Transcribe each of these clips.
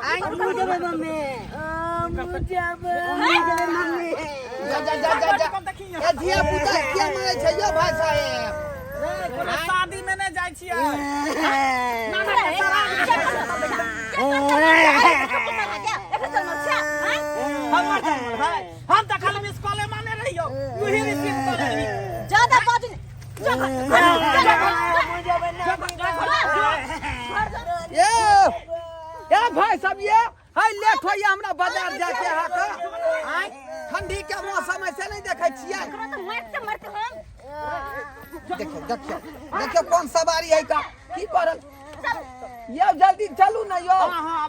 आँय? हमहूँ जेबै मम्मी, हमहूँ जेबै, हमहूँ जेबै मम्मी। जा जा जा जा जा। ए धिया पुता किया मारै छै यौ भाई साहेब? कोनो शादी में नहि जाइ छियै। हमर जन्म है, हम तऽ खाली मिस कॉले मारने रहियो, तू ही रिसीव कर रही। ज्यादा बाजू नहीं। जा घर, जा घर, जा घर, घर जा। ये ए भाई साहब, ये हाय लेट होइया हमरा बाजार जाके। हा के आय ठंडी के मौसम ऐसे नहीं देखै छियै। एकरा तऽ मारते मारते हम। देखियौ देखियौ देखियौ, कोन सवारी है का की करल यौ, जल्दी चलू ना यौ।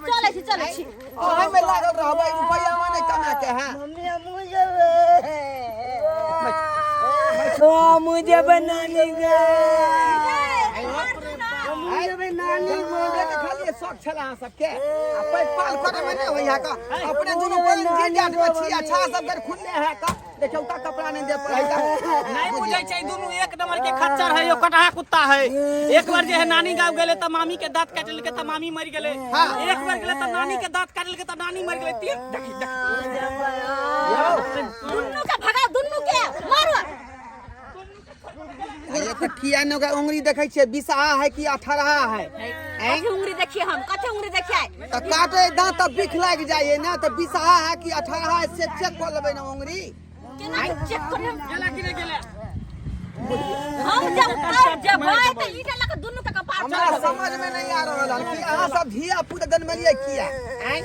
चलै छी, चलै छी। अहाँ में लागल रहबै, रुपैया में नहीं कमा के है। मम्मी, हमहूँ जेबै, हमहूँ जेबै नानी गाँव, हमहूँ जेबै नानी जन्माबे के खाली शौक छल अहाँ सबके, आ पैघ पाल करे में नहीं होइया का। अपने दुनू बहिन जी जाट में छी, अच्छा सब कर खुलले है का। देखियौ का कपड़ा नहीं दे पर है का। नहीं बुझै छै, दुनू एक नंबर के खच्चर है यो, कटहा कुत्ता है। एक बार जे है नानी गाँव गेले तऽ मामी के दांत काटि लेलकै तऽ मामी मरि गेलै। एक बार गेले तऽ नानी के दांत काटि लेलकै तऽ नानी मरि गेलै। तीन देखी देखी। दुन्नू के भगा, दुन्नू के मारो। ये तऽ किया ने ओकरा उंगली देखै छियै, 20 है कि 18 है? कथी उंगली देखिए हम, कथी उंगली देखिए? तऽ काटे दांत तऽ बिख लागि जाइए ना, तऽ 20 है कि 18 है से चेक कऽ लेबै ना उंगली। केना चेक करे हम? गेला कि नहि गेला? हम जब कर जबै तऽ ईटा लऽ कऽ दुन्नू के कपार हमरा चढ़ देबै। समझ में नहीं आ रहल हन कि अहाँ सब धिया पुता जन्मलियै किया आँय,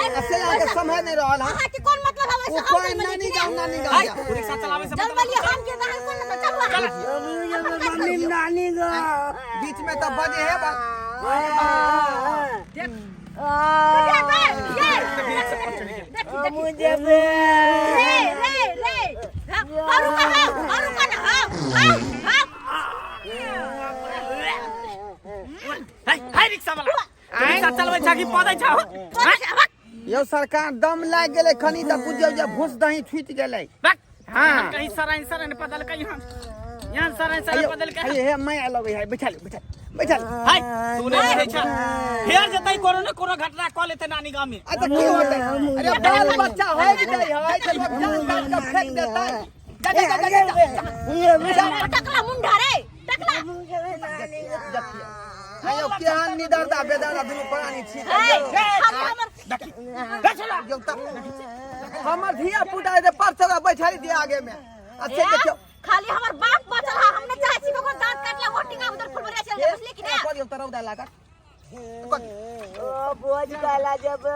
आ से अहाँके समझ नहीं रहल हन। अहाँ के कोन मतलब है ओ वैसे? हम कोई जन्मलियै नानी कि गाँव नहि? नानी गाँव जा। रिक्शा चलाबै से जन्मलियै हम के अहाँ कोन मतलब? चलू अहाँ। हमहूँ जेबै मम्मी, नानी गाँव। बीच में तऽ बजे है बस। हमहूँ जेबै। रे रे रे, और रुका, हाँ और रुका ना, हाँ हाँ हाँ। है है, रिक्शा वाला रिक्शा चलबै छा कि पदै छा? यौ सरकार, दम लागि गेलै खनी तऽ बुझियौ जे भूस दही छुटि गेलै। बक। हाँ। कहीं सराइन सराइन पदलकै यहाँ यहाँ, सराइन सराइन पदलकै। अये हे मैं लगै है, बैठा ले बैठा बैठा ले। हाय, तू नहि बुझै छा, फेर जेतै कोनो ने कोनो घटना कऽ लेतै नानी गाँव में। आ तऽ की होतै? अरे बाल बच्चा होय जाइ है तऽ लोक जान काट के फेंक देतै। जा जा जा जा जा। टकला मुंडा रे टकला। देखियौ आयो केहन निदर्दा बेदर्दा दुनू प्राणी छी। ए, हम हमर यौ तऽ हमर धिया पुता जे पर चला बैठारी दिया आगे में, आ से देखियौ। खाली हमर बाप बचल है, हम नहीं चाहे छी ककरो दांत काटला। वोटिंग उधर फुलबरिया चल जाए, बुझली कि ना? करियौ तऽ रौदा लागत। ओ भोज खाइला जेबै।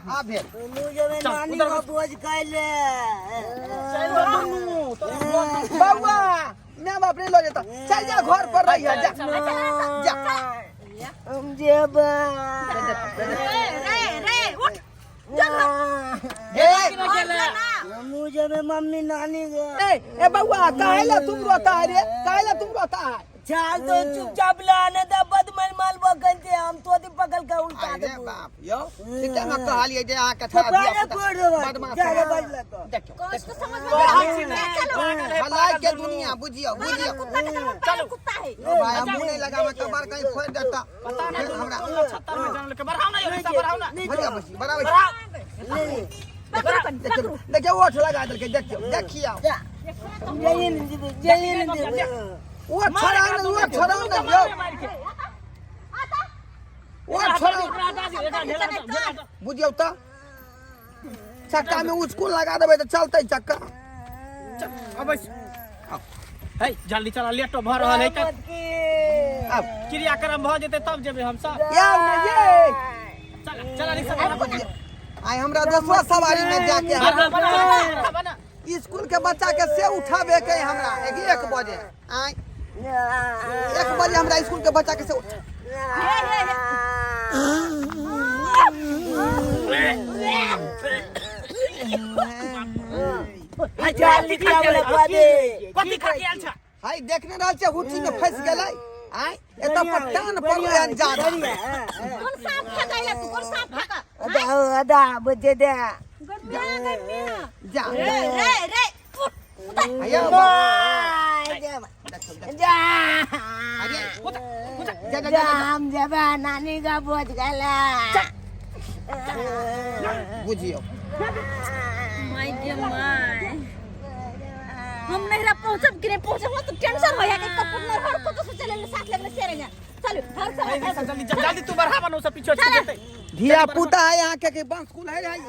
आ भेल। हमहूँ जेबै नानी गाँव भोज खाइले। बौआ, मैं बाप नहीं लो जेता, चल जा, घर पर रही है, जा जा। हम जेबै। रे रे रे, उठ जा घर। ए घर जा ना। हमहूँ जेबै मम्मी नानी गाँव। ए ए बौआ, काहे ला तुम रोता है रे? काहे ला तुम रोता है? चाल तो चुपचाप लाने दा, बदमाश माल बकन थे, हम तो दी पकड़ के उल्टा अरे देबो। बाप यौ, ठीके में कहलियै जे अहाँ के कपारे फोड़ देबो। बदमाश। जा रे बजला तो। देखियौ। कुछ तो समझ में नहीं आता। चलो। भलाई के दुनिया बुझियौ बुझियौ। कुत्ता के तरह पागल कुत्ता है। ओ भाई, हम मुंह नहीं लगावे, कबार कहीं फोड़ देता। पता नहीं फिर हमरा कोन नक्षत्र में जन्म लेलकै। बढ़ाउ ना यौ रिक्शा, बढ़ाउ ना। बढ़िया बसी बराबर। बढ़ाउ। पकड़ो कनी, देखियौ पकड़ो। देखियौ, ओठ लगा देलकै। देखियौ देखियौ। जाइए ने देबो, जाइए ने देबो। ओ छोड़ा ने, ओ छोड़ा ने यौ, ओ छोड़ा। बुझियौ तऽ चक्का में उचकुन लगा देबै तऽ चलतै चक्का। अबै है, जल्दी चला, लेटो भऽ रहल है। मत की। आब क्रियाक्रम भऽ जेतै तब जेबै हमसब। यौ ने ये। चल चल रिक्शा चला। आइ हमरा दोसरो सवारी में जाके है। बढ़ा, बढ़ा, बढ़ा। स्कूल के बच्चा के से उठाबे के है हमरा एक एक बजे। आइ 1 बजे हमरा स्कूल के बच्चा के से उठा हे हे हे। चल लिखा वाला दे। कथी खा के आयल छ? हाय, देखने रहल छै, हुची में फंस गेलै। आइ एतऽ पट्टान पड़लै हन जादा। कोन सांप फेंका है तू? कोन सांप फेंका? अदा अदा बजे दे। गर्मिया गर्मिया। जा। रे रे रे, उठ उतर। आयो। जा। अरे उतर उतर। जा जा जा। जा। हम जेबै नानी का भोज खाइला। बुझियौ। My गे my, हम नहिरा पहुंचब कि नहीं पहुंचब, हमरा तो टेंशन हो या कि कपुर नहर को तो सोचे ले साथ लगले से रहे। चलू हर सब जल्दी जल्दी तू बढ़ा बनो सब पीछे छूट जेतै। धिया पुता है यहाँ के कि बंस कुल है रहे।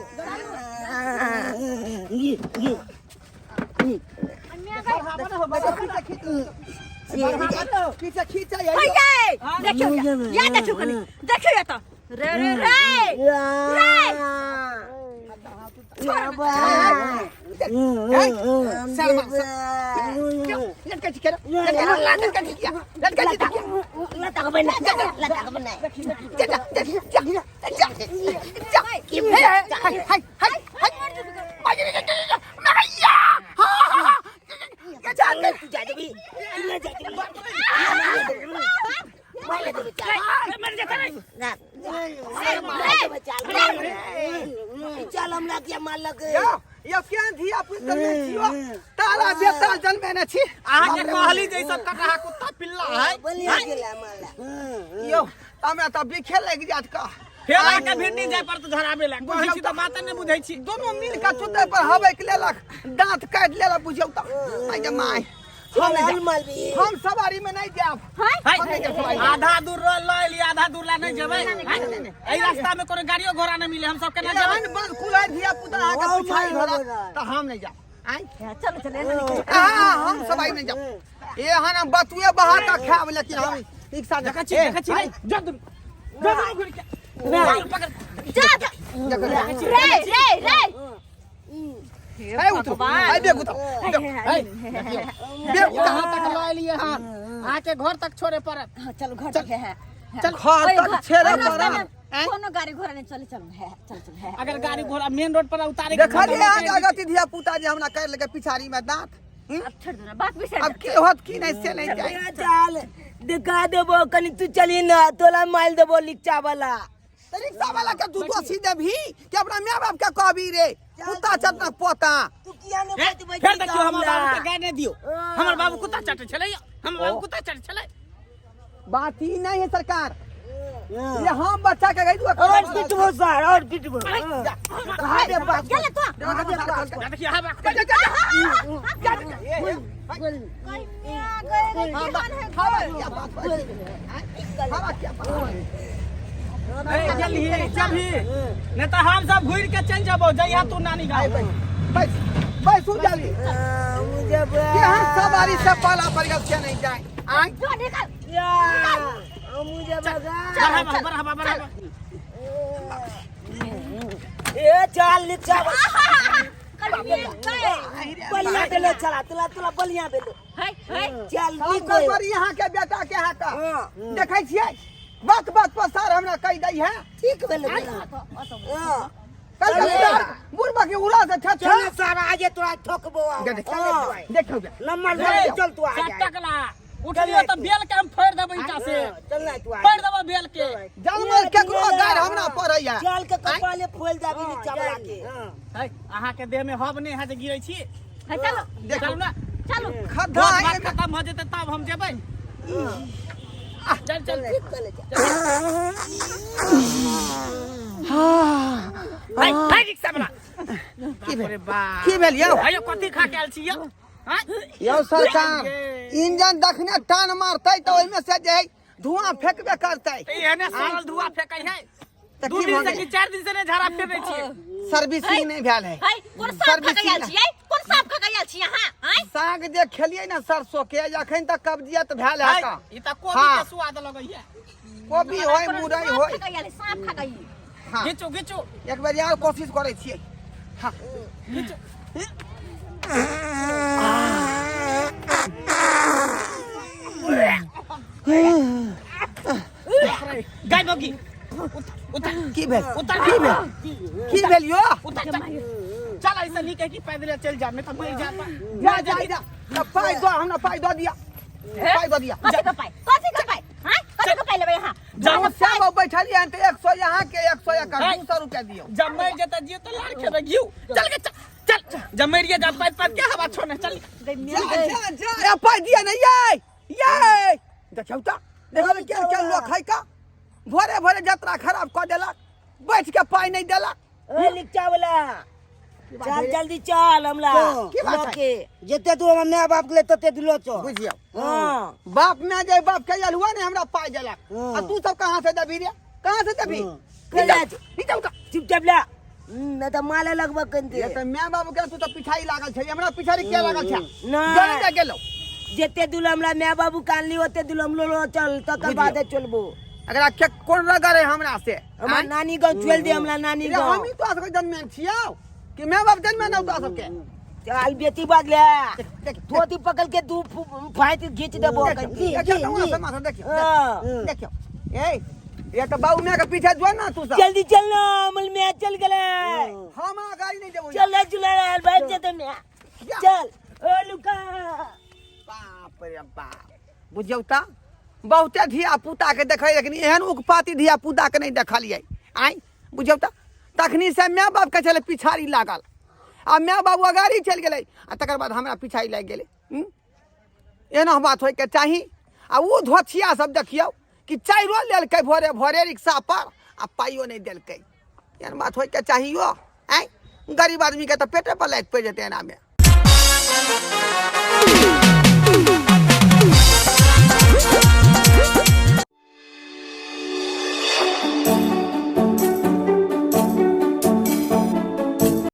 पीछे खींच है देखियो, या देखियो कनी, देखियो या तो रे रे रे रे। चल हमरा किया मारलक? यो केहन धिया पुता छियो, तारा बेटा जन्मेने छी। अहाँ के कहली जे ई सब कटहा कुत्ता पिल्ला है। बलिया गेला मारला। यो हमरा तऽ बिखे लागि जात का। फेर अहाँके भिंडी जाय पर तऽ झराबे ला कहै छी तऽ बात नहि बुझै छी। दोनों मिल के चुते पर हबैक लेलक, दांत काटि लेलक। बुझियौ तऽ आइ गे my, हम नहि जायब। मालबी हम सवारी में नहीं जायब। है, हम नहि जायब सवारी। आधा दूर लऽ एली, आधा दूर ला नहीं जेबै। एहि रास्ता में कोनो गाड़ियो घोड़ा नहीं मिले, हम सब केना जेबै? एहन बंद खुला धिया पुता अहाँके पुछाई धरत तऽ हम नहीं जायब। आइ चलू चलू एना नहीं। आ, हम सवारी नहीं जायब। एहन हम बतुए बहा कऽ खायब, लेकिन हम रिक्शा देखै छी, देखै छी, जो दूर जो दूर घुरि के पकड़। जा जा रे रे रे। है उतरू, है बेग उतरू, बेग उतरू। यहाँ तक लऽ एलियै हन, अहाँके घर तक छोड़े पड़त। हाँ, चलू घर तक है। चल घर तक छेड़े पड़त। कोनो गाड़ी घोड़ा नहीं चले, चलू है, चल चल है। अगर गाड़ी घोड़ा मेन रोड पर उतारे देखलियै अहाँके अगति धिया पुता जे हमरा काटि लेलकै पिछाड़ी में दांत। अब छोड़ दो ना बात बिसर। अब की होत की नहीं से नहीं जाए। चल दिखा देबो कनी, तू चली ना, तोला मार देबो रिक्शा वाला। तऽ रिक्शा वाला के तू दोषी देबही कि अपना my बाप के कहबी रे कुत्ता चटना पोता? तू किया ने बतबै? फेर देखियो, हमर बाबू के गाय नहि दियौ। हमर बाबू कुत्ता चटै छलै, हमर बाबू कुत्ता चटै छलै। बात ई नहीं है सरकार, ये हम बच्चा के गई। और पिटबो सर, और पिटबो। अरे बाप गेले तो। देखियो, हवा। चलही चलही, नहीं तऽ हम सब घुरि के चलि जेबौ। जइहा तू नानी गाँव। बस बस जाली मुझे केहन सवारी से पाला पड़ गेल के नहीं जाए आय। जो निकल। या मुझे बगा। बढ़ावा बढ़ावा बढ़ावा। ए चल रिक्शा गए बलिया बेलो, चला तुला तुला बलिया बेलो। है है। चल। हम निको गड़बड़ यहाँ के बेटा के हाथ हाँ। देखै छियै, बात बात पर सर हमरा कहि दै है। ठीक भेलो। हाँ। कल बुढ़बा के उड़ा से छत। चल सर, आज तोरा ठोकबो। देखो। नंबर वन, चल तू आ जा। टकला उठलियो तऽ बेल के हम फोड़ि देबै ईटा से। चल ना तू आ। फोड़ि देबै बेल के। जानवर केकरो गार हमरा पड़ै है। चल के कपाले फोल जाबी रिक्शा वाला के। है, अहाँके देह में हब नहि है जे गिरै छी। है चलो। चलू ना। चलो। खद्धा भोज भात खत्म भऽ जेतै तब हम जेबै। चल चल। ठीक भेले। है है रिक्शा वाला, की भेल? अरे बाप। की भेल यौ? अयो, कथी खा के आयल छी यौ? हाँ? यौ सरकार, इंजन दखने टान मारतै तऽ ओहिमे से जे है धुआं फेंकबे करतै। तऽ एहने सड़ल धुआं फेकै है। तऽ 2 की दिन भऽ से कि गेल? 4 दिन से नहि झाड़ा फेरै छियै। सर्विसिंग नहि भेल है। है कोन साफ खा के आयल छियै? कोन साफ खा के आयल छी अहाँ? आँय? साग जे खेलियै ने सरसों के, अखन तक कब्जियत भेल है है, का। ई तऽ कोबी हाँ। के स्वाद लगैया। कोबी होय, मुरई साँप होय। खा के आयल है, साँप खा के ई। हाँ। घिचू घिचू। एक बेर यार कोशिश करै छियै। हाँ। घिचू। गाय बगी उतर। की भेल? उतर। की भेल? की भेल यो? उतर, चल चल। ऐसा नहीं कह कि पैदल चल जा, मैं तो मर जाता। जा जा जा, ना पाइ दो हमरा, पाइ दो दिया, पाइ दो दिया। कथी के पाइ? कथी के पाइ? हाँ, कथी के पाइ लेबै अहाँ? जब श्याम बैठलियै हन तऽ 100 यहाँ के, 100 एकर, है। 200 रुपया दियौ। जब मर जेता जियो तो लार खेबे घिउ। चल के चल चल, जब मरिए जा पाइ पाइ के हवा छोड़ने चल। जा जा जा, ए पाइ दिया नहीं। ये ये देखियौ तऽ, देखो केहन केहन लोक है का, भोरे भोरे जतरा खराब कऽ देलक। बैठ के पाइ नहि देलक। ए लिखा वाला, चल जल्दी चल हमला। की बात है? लके। जते दूर हमरा माय बाप के तते दूर चल। बुझियौ, हाँ। बाप में जे बाप के अलुआ ने हमरा पाइ देलक। हाँ। आ तू सब कहाँ से देबी रे? कहाँ से देबी? हाँ। नीचा नीचा उतर। चुपचाप ला, नहीं तो माले लगभग कंते। ये तऽ my बाबू के तू तऽ पिछाड़ी लागल छै, हमरा पिछाड़ी किया लागल छै? नहीं। जल्दी जा गेलो। जते दूर हमरा माय बाबू कानली ओते दूर हम लो चल, तकर बाद चलबो। एकरा के कोन रगड़ है हमरा से? हमरा नानी गाँव चल दे, हमरा नानी रे गाँव। हम ही तोरा सबके जन्मे छियौ कि my बाप जन्मे ना तोरा सबके? चल बेटी बाद ले। देख। धोती पकड़ के दू फाइट घींच देबो। देखियौ, देखियौ तऽ वहाँ से माथा देखियौ। हाँ। देखियौ, ए ये तऽ बाबू my के पीछे जो ना तू सब। जल्दी चल ना, अमल मैं चल गए। हम अहाँ गाड़ी नहीं देबो। चल रे चुला बैठ जेते मैं। चल ओ लुका। बाप रे बाप, बुझियौ तऽ बहुते धिया पुता के देखै, लेकिन एहन उकपाती धिया पुता के नहि देखलियै आँय। बुझियौ तऽ तखनी से माय बाप के छलै पिछाड़ी लागल, आ माय बाबू अगाड़ी चलि गेलै, आ तकर बाद हमरा पिछाड़ी लागि गेलै। हूँ? एना बात होइके चाही। आ ओ धोछिया सब देखियौ कि चाइरो लेलकै भोरे भोरे रिक्शा पर आ पाइयो नहि देलकै। एहन बात होइके चाहियो? आँय, गरीब आदमीके तऽ पेटे पर लागि पड़ि जेतै एनामे।